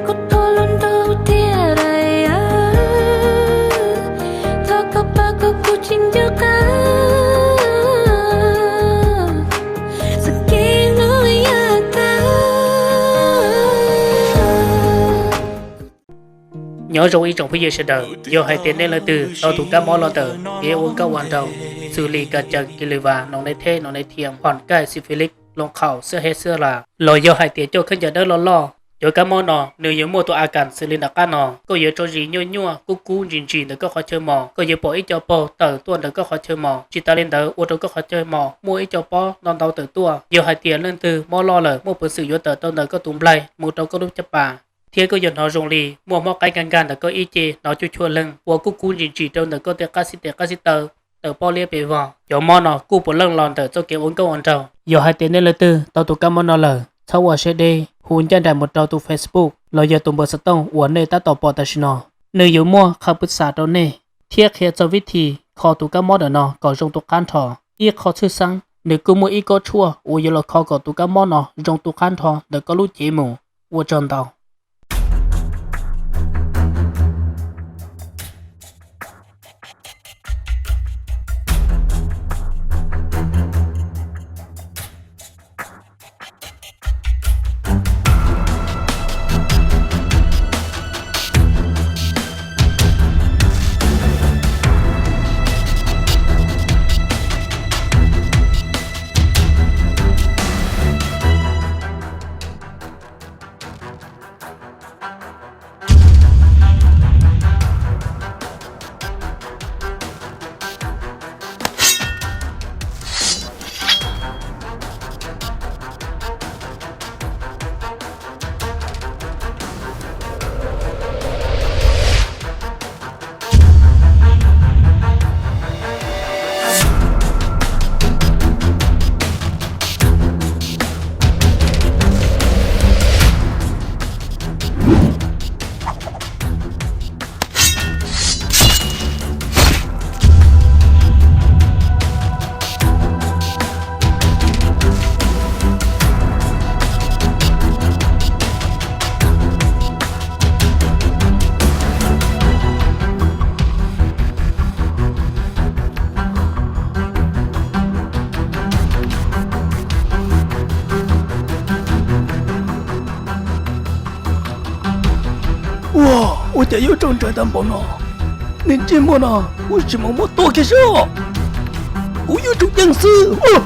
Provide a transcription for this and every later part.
Kuv thov los nrog thiab daim av, thov koj pab kom kuv tsis nco qab, txoj kev hlub yog koj. Nyob zoo ib tsoom phooj ywg sawv daws, yog hais tias nej leej twg tau tus kab mob los ntawm kev ua nkauj ua nraug, xws li kas cees, kis lis vas, noos nais theb, noos nais thiam, hom kaij, xi fi lis, loo khaum, xwb heb xwb las, los yog hais tias coj khaub ncaws dawb loj loj, cov kab mob no nws yuav muaj tus a kas xws li nram qab no, koj yuav tso zis nyuaj nyuaj kub kub ntsis ntsis ntawm koj qhov chaw mos, koj yuav pom ib co paug tawm tuaj ntawm koj qhov chaw mos, tsis tas li ntawd ua rau koj qhov chaw mos muaj ib co pob ntau ntau tawm tuaj. Yog hais tias leej twg mob loj lawm muaj peev xwm yuav tawm tau ntawm koj tus nplaig mus rau koj lub caj pas, thiab koj yuav hnov zoo li muaj mob qaib nkag nkag ntawm koj ib ce, hnov cuag chua leeg, ua kub kub ntsis ntsis rau ntawm koj tej qab xib tes qab xib taw, tawm pob liab pes vog. Cov mob no kuj puav leej los ntawm txoj kev ua nkauj ua nraug. Yog hais tias nej leej twg tau tus kab mob no lawm, txhob ua siab deb, hu ncaj nraim mus rau tus Facebook los yog tus npawb xov tooj uas nej tab tom pom tam sim no. Nws yuav muaj qhov pw xam rau nej thiab qhia txog vib thi kho tus kab mob ntawm no kom zoo tu qab nrho. Ib qho tshwj xeeb, nws kuj muaj ib kob tshuaj uas yuav los kho kom tus kab mob no zoo tu qab nrho ntawm koj lub cev mus. Ua tsaug ntau. Ua, ua cas yuav raug ntshaw tag npaum no? Niag ntsej muag no, kuv tsis mus muab tua kiag seb. Kuv yuav tsum ceev xwb. Ua,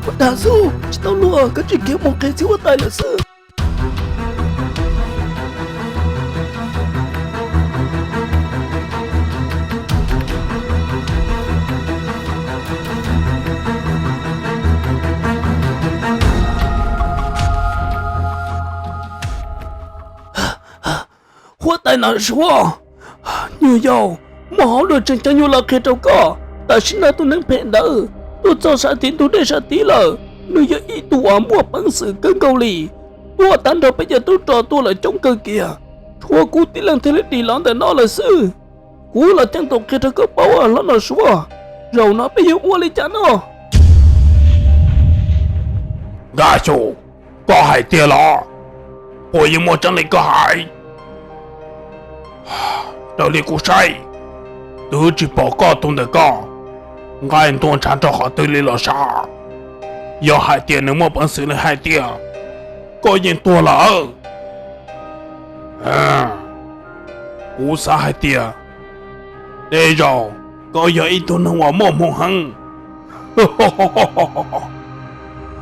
ua dag xwb, tsis tau luag, koj tsis khiav mus qhia txiv huab tais lawm xwb. Huab tais Nom Suav, nyuag yau, muaj hauj lwm tseem ceeb yuav los qhia rau koj. Tam sim no tus neeg phem ntawd tuaj txog sab tid ntug dej sab tid lawm. Nws yog ib tug uas muaj peev xwm kawg nkaus li, tuaj tag nrho peb cov tub rog tuaj lawm coob kawg kiag. Tshuav kuv tib leeg thiaj li dim los ntawm no lawm xwb. Kuv los ceeb toom qhia rau koj paub, hlob Nom Suav, zaum no peb yuav ua li cas no? Nkaj Xyu, koj hais tiag los? Puas yuav muaj tseeb li koj hais? Raws li kuv saib, twb tsis pom koj tus ntawm koj nqaij ntuag ntshav rau qhov twg li los sav. Yog hais tias nws muaj peev xwm li hais tiag, koj yeej tuag lawm. Kuv xav hais tias tej zaum koj yog ib tug neeg uas muaj hmoo heev.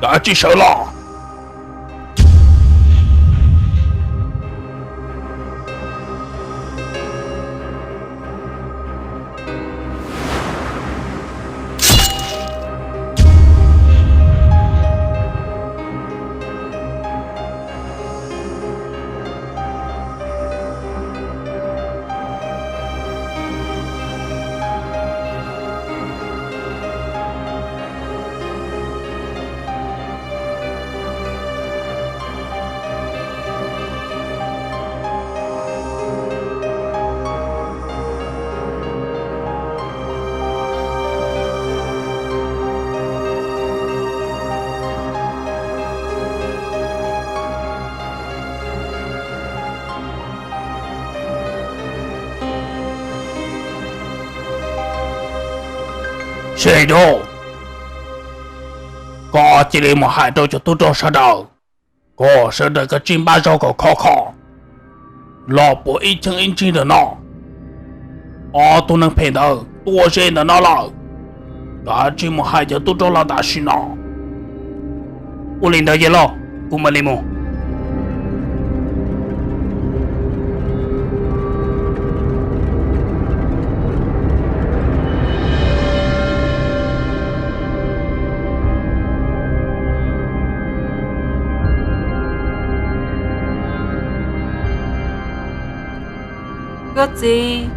Kav tsij sawv los. Tseg rawv, koj cia li mus hais rau cov tub rog sawv daws, kom sawv daws kav tsij npaj zog kom khov kho los puas ib cheeb ib ntsig ntawm no. Ob tug neeg phem ntawd tuaj ze ntawm no lawm, kav tsij mus hais cov tub rog los tam sim no. Ua li ntawd yawg laus, kuv mam li mus. Koj txiv,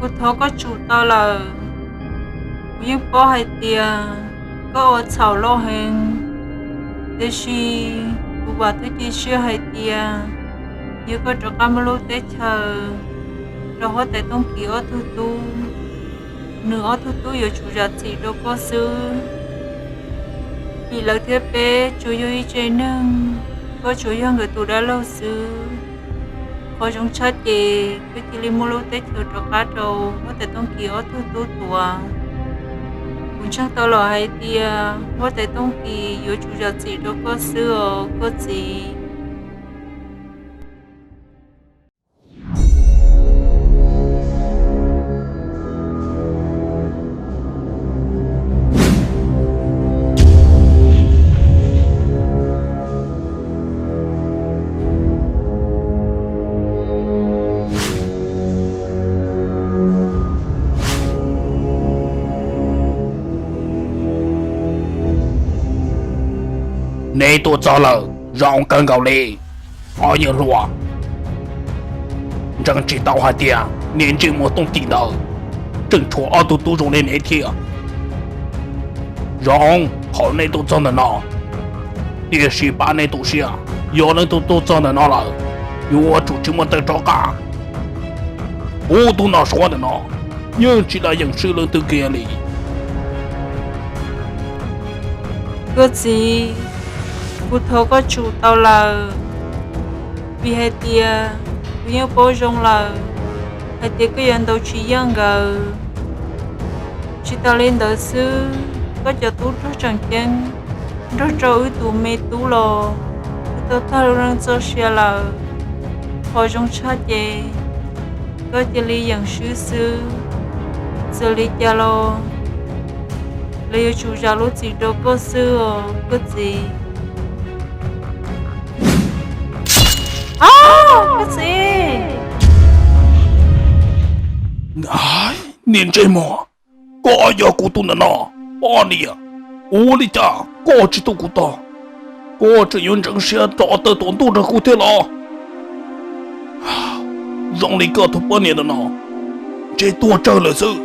kuv thov koj tsum tau lawm. Kuv yeej paub hais tias koj ua txhaum loj heev, tiam sis kuv vam thiab cia siab hais tias yog koj rov qab muab lub teb chaws rau huab tais Tooj Kis ob tug tub, nws ob tug tub yuav tsum zam txim rau koj xwb. Vim lawv thiab peb tsuas yog ib tsev neeg, koj tsuas yog nkawd tus dab laug xwb. Qhov zoo tshaj ces koj cia li muab lub teb chaws rov qab rau huab tais Tooj Kis ob tug tub tuav. Kuv ntseeg tau lawm hais tias huab tais Tooj Kis yuav tsum zam txim rau koj xwb os koj txiv. Neb tuaj txog lawm, zoo kawg nkaus li. Ob yawg hluas, ntseeg tsis tau hais tias niag ntsej muag Tooj Kis ntawd tseem tshuav ob tug tub zoo li neb thiab. Zoo, thaum neb tuaj txog ntawm no, tiam sis pab neb tu siab, yog neb tuaj txog ntawm no lawm, yuav tsum tsis muaj teeb rov qab. Kuv tus nom Suav ntawm no yeej tsis lam yeem swb leej twg kiag li. Koj txiv, kuv thov koj tsum tau lawm, vim hais tias kuv yeej paub zoo lawm hais tias koj yuav ntaus tsis yeej nkawd. Tsis tas li ntawd xwb, koj cov tub rog tseem ceeb nrog rau wb tus me tub los wb tau tag lub neej txoj sia lawm. Qhov zoo tshaj ces koj cia li yeem swb xwb. Txawm li cas los lawv yuav tsum zam lub txim rau koj xwb os koj txiv. Koj txiv, niag ntsej muag, koj yog kuv tus ntawm no poj niam, ua li cas koj tsis tuaj kuv tog, koj tseem yuav ntseev siab rov tawm tuam ntuj rau kuv thiab los? Zoo li koj tus poj niam ntawm no ntshe tuag tsawg lawm xwb.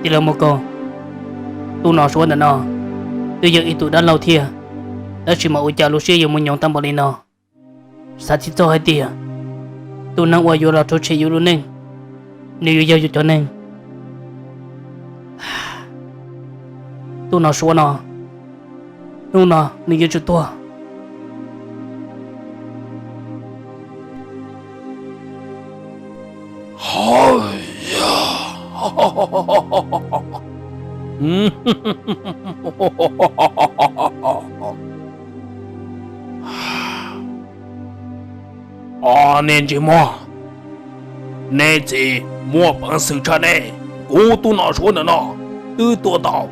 Tij laug Muaj Kaug, tus nom Suav ntawm no twb yog ib tug dab laug thiab, tab sis mas ua cas lub siab yuav mus nyoos tag npaum li no. Xav tsis txog hais tias tus neeg uas yuav los rhuav tshem yus lub neej, nws yuav yog yus cov neeg. Tus nom Suav no, hnub no nws yuav tsum tuag. Ob niag ntsej muag, neb txiv muaj peev xwm tshaj neb, kuv tus nom Suav ntawm no twb tua tau.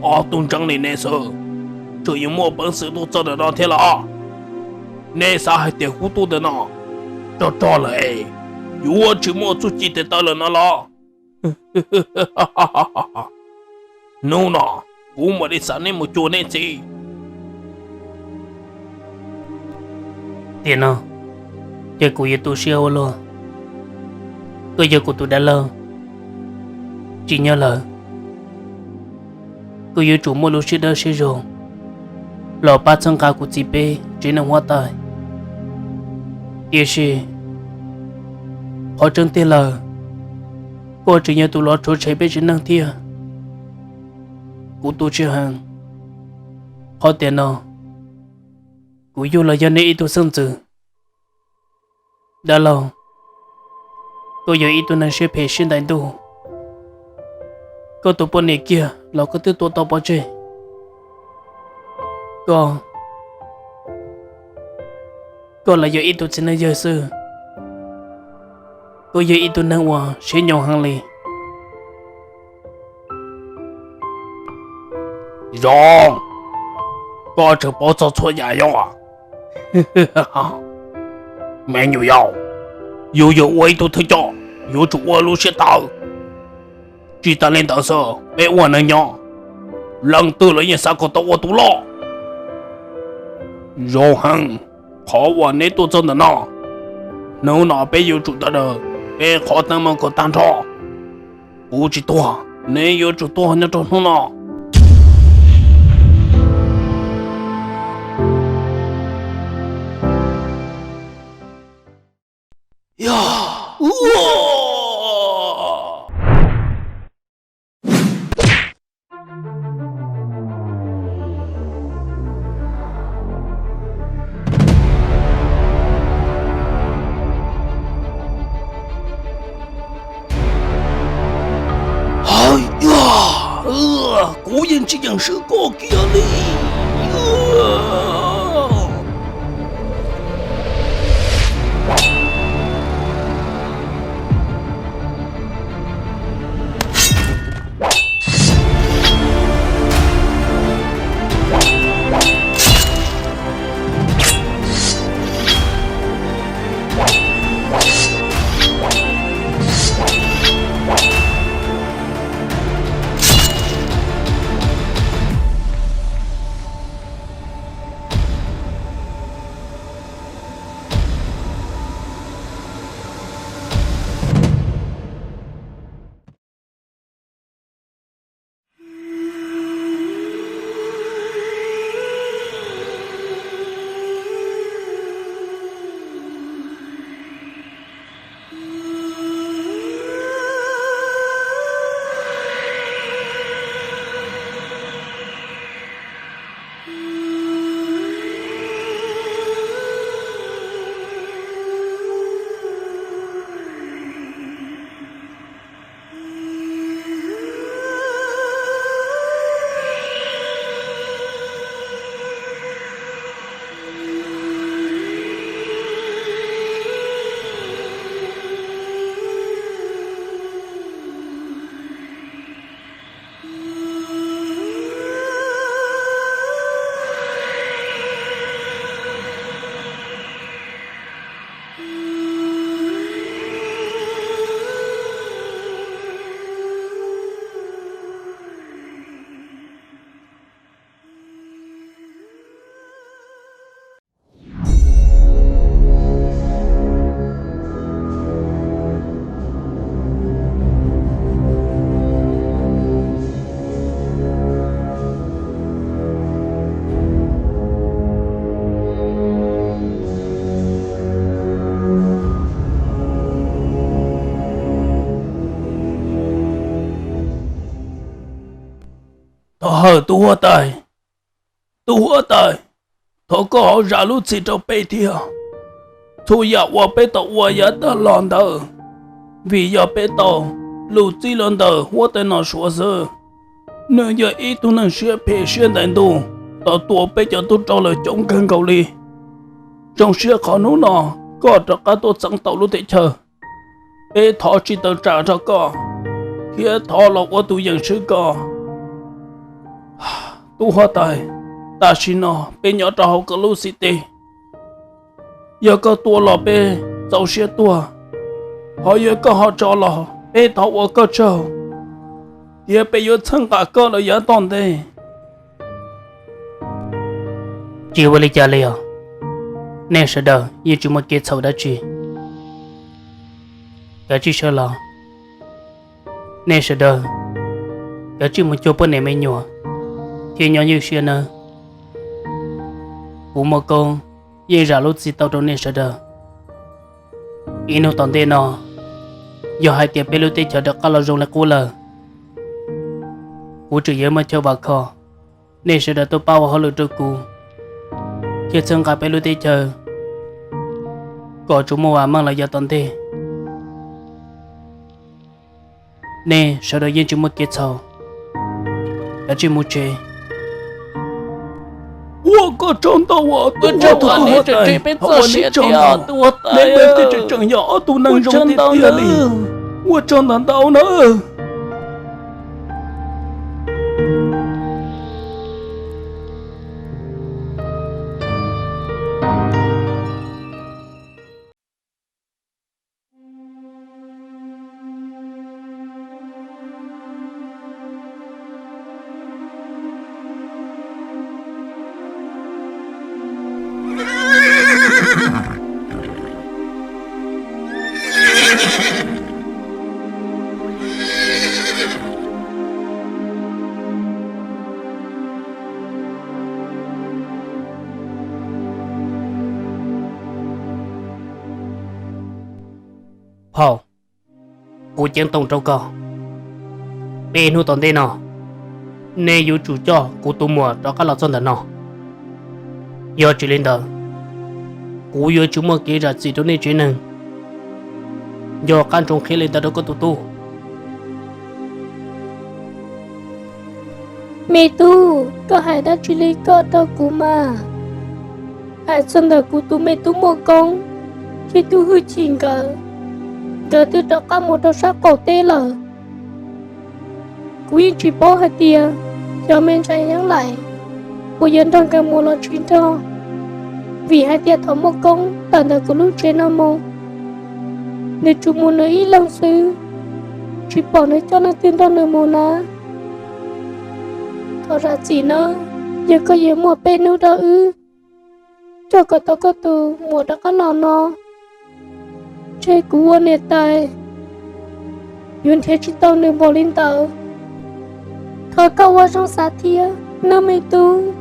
Ob tug ntseeg li neb xwb, tseem yuav muaj peev xwm tuaj txog ntawm no thiab los? Neb xav hais tias kuv tus ntawm no rog rog lawm es yuav tsis muaj txuj ci tes taw lawm no los? Hnub no kuv mam li xa neb mus cuag neb txiv. Tiam no ces kuv yuav tu siab ua luaj. Koj yog kuv tus dab laug, tsis nyob lawm, kuv yuav tsum muaj lub siab dawb siab zoo los pab txhawb nqa kuv txiv peb tsev neeg huab tais. Tiam sis qhov tseeb tiag lawm, koj tseem yog tus los rhuav tshem peb tsev neeg thiab. Kuv tu siab heev, qhov tiam no Kuv yug los yog nej ib tug xeeb ntxwv. Dab laug, koj yog ib tug neeg siab phem siab ntais ntuj. Koj tus poj niam kiag los koj twb tua tau pov tseg. Koj, koj los yog ib tug txiv neej yawg xwb. Koj yog ib tug neeg uas siab nyom heev li. Zoo, koj tseem paub txog txhua yam yog? Me nyuam yaus, yus yog ua ib tug thawj coj, yuav tsum ua lub siab tawv. Tsis tas li ntawd xwb, peb ua neeg nyob, leej twg los yeej xav kom tau ua tus loj. Zoo heev, qhov uas neb tuaj txog ntawm no, hnub no peb yuav tsum tawm daws peb qhov teeb meem kom tag nrho. Kuv tsis tuag, neb yuav tsum tuag nyob rau hnub no. Hawv, kuv yeej tsis yeem swb koj kiag li. Thov hawm tus huab tais, tus huab tais, thov koj ho zam lub txim rau peb thiab. Txhua yam uas peb tau ua yav tag los ntawd, vim yog peb tau lus txib los ntawm huab tais Nom Suav xwb. Nws yog ib tug neeg siab phem siab ntais ntuj, tau tua peb cov tub rog lawm coob kawg nkaus li. Zoo siab qhov hnub no koj rov qab tuaj txeeb tau lub teb chaws. Peb thov tsis tawm tsam rau koj, thiab thov los ua tus yeem swb koj. Tub huab tais, tam sim no peb nyob rau hauv koj lub xib teg. Yog koj tua los peb txaus siab tuag, ho yog koj ho tso los peb thov ua koj tsaug, thiab peb yuav txhawb nqa koj lawm yav tom ntej. Tsis ua li cas li os, nej sawv daws yeej tsis muaj kev txhaum dab tsi. Kav tsij sawv los, nej sawv daws kav tsij mus cuag poj niam me nyuam thiab nyob ywj siab nawb. Kuv Muaj Koob yeej zam lub txim tau rau nej sawv daws. Ib hnub tom ntej no, yog hais tias peb lub teb chaws rov qab los zoo li qub lawm, kuv tseem yuav muaj chaw vam khom nej sawv daws tuaj pab ua hauj lwm rau kuv, thiaj txhawb nqa peb lub teb chaws kom tsuas muaj vam meej los yav tom ntej. Nej sawv daws yeej tsis muaj kev txhaum, kav tsij mus tsev. Ua koj tsaug ntau, tus huab tais, peb txoj sia thiab tus huab tais, neb tseem yog ob tug neeg zoo tiag tiag li. Ua tsaug ntau ntau nawb. Phauj, kuv ceeb toom rau koj, peb hnub tom ntej no, nej yuav tsum coj kuv tus muam rov qab los txog ntawm no. Yog tsis li ntawd, kuv yuav tsis muaj kev zam txim rau nej tsev neeg, nco qab ntsoov qhia li ntawd rau koj tus tub. Me tub, koj hais dab tsi li koj rau kuv mas? Hais txog ntawm kuv tus me tub Muaj Koob thiab tub Hwj Chim nkawd, nkawd twb rov qab mus rau sab qaum teb lawm. Kuv yeej tsis paub hais tias xyov me ntxhais Yeeb Laim puas yuav nrog nkawd mus los tsis nrog, vim hais tias thaum Muaj Koob tawm ntawm kuv lub tsev no mus, nws tsuas mus nws ib leeg xwb, tsis pom nws coj leej twg nrog nws mus na. Thov zam txim nawb, yog koj yuav muaj peb hnub rau wb, coj kom tau koj tus muam rov qab los no, ntshe kuv ua niam tais yuav nrhiav tsis tau nws npaum li ntawd. Thov koj ua zoo xav thiab nawb me tub.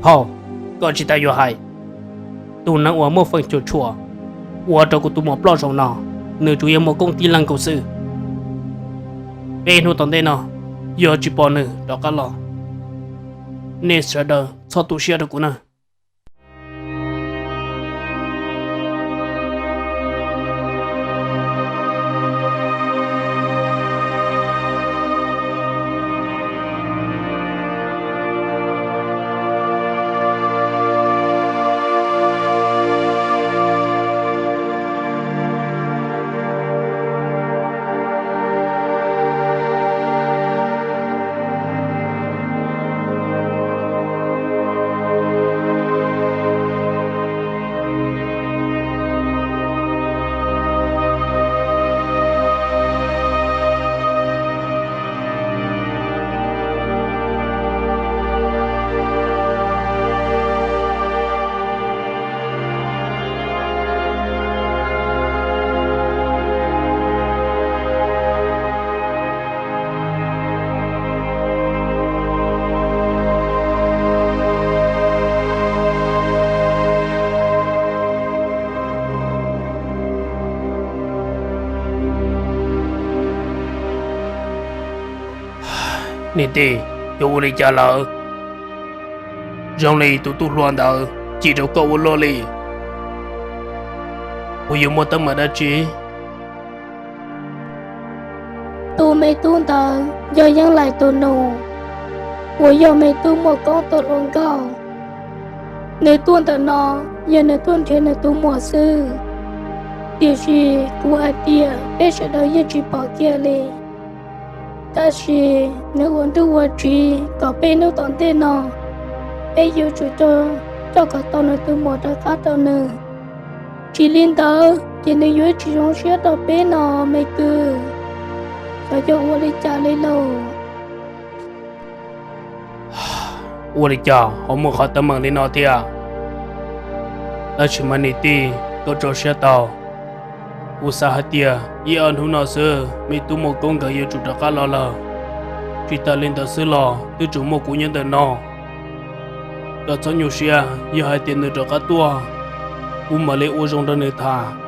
Phauj, koj tsis tas yuav hais. Tus neeg uas muaj feem xyuam tshuam ua rau kuv tus muam ploj zaum no, nws tsuas yog Muaj Koob tib leeg nkaus xwb. Peb hnub tom ntej no, yog tsis pom nws rov qab los, nej sawv daws txhob tu siab rau kuv na. Niam tij, yuav ua li cas lawm? Zoo li tus tub hluas ntawd cim rau koj ua luaj li. Puas yuav muaj teeb meem dab tsi? Tus me tub ntawd yog Yeeb Laim tus nus, uas yog me tub Muaj Koob tus hluas nkauj. Nws tuaj ntawm no yog nws tuaj nrhiav nws tus muam xwb, tiam sis kuv hais tias peb sawv daws yeej tsis pom kiag li. Tab sis nws ua nruj ua tsiv kom peb hnub tom ntej no peb yuav tsum coj kom tau nws tus muam rov qab rau nws. Tsis li ntawd ces nws yuav tsis zoo siab rau peb no me kwv. Xyov yog ua li cas li lauj. Ua li cas ho muaj qhov teeb meem li no thiab? Tab sis mas niam tij, koj tso siab tau. Kuv xav hais tias ib ob hnub no xwb me tub Muaj Koob nkawd yuav tsum rov qab los lawm. Tsis tas li ntawd xwb los twb tseem muaj kuv nyob ntawm no. Koj txhob nyuaj siab, yog hais tias nws rov qab tuaj, kuv mam li ua zoo rau nws tham.